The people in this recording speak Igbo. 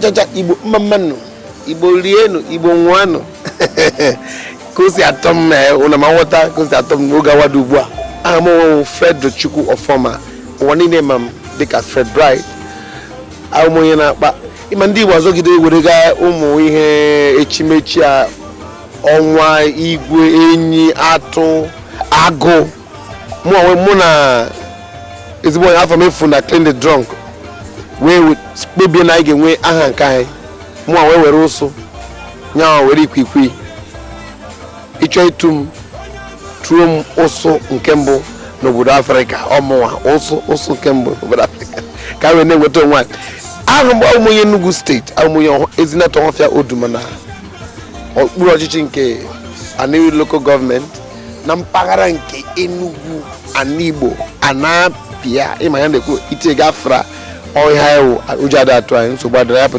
Cha cha, Igbo mma mmanụ, Igbo rienụ, Igbo ṅụanụ. Ka o si atọ m ụna ma nghọta ka o si atọ m n'oge awado ugbu a. Aha m onwe m Fred Chukwu Ọfọma, ụwa niile ma m dịka Fred Bright. Ahụ m onye na-akpa ịma ndị Igbo azọgide were gaa ụmụ ihe echimechi a, ọnwa, igwe, enyi, atụ, agụ. Mụ onwe mụ na ezigbo onye afọ m efu na Clean the Drunk wee kpebie na anyị ga-enwe aha nke anyị. Mụ wee were ụsụ nyawa, were ikwikwii. Ịchọ ịtụ m, tụọ m ụsụ nke mbụ n'obodo Afrịka. Ọmụnwa ụsụ, ụsụ nke mbụ n'obodo Afrịka, ka anyị wee na-enweta onwe anyị. Ahụ m abụ m onye Enugu Steeti, ahụ m onye Ezinatọ Ọhafịa Oduma na okpuru ọchịchị nke Aninri Local Government na mpaghara nke Enugu Anigbo Anapia. Ịma ya na-ekwu itie gafra ọhịa ewu, ụjọ ada atụ anyị, nsogbu adịrị ya pụta.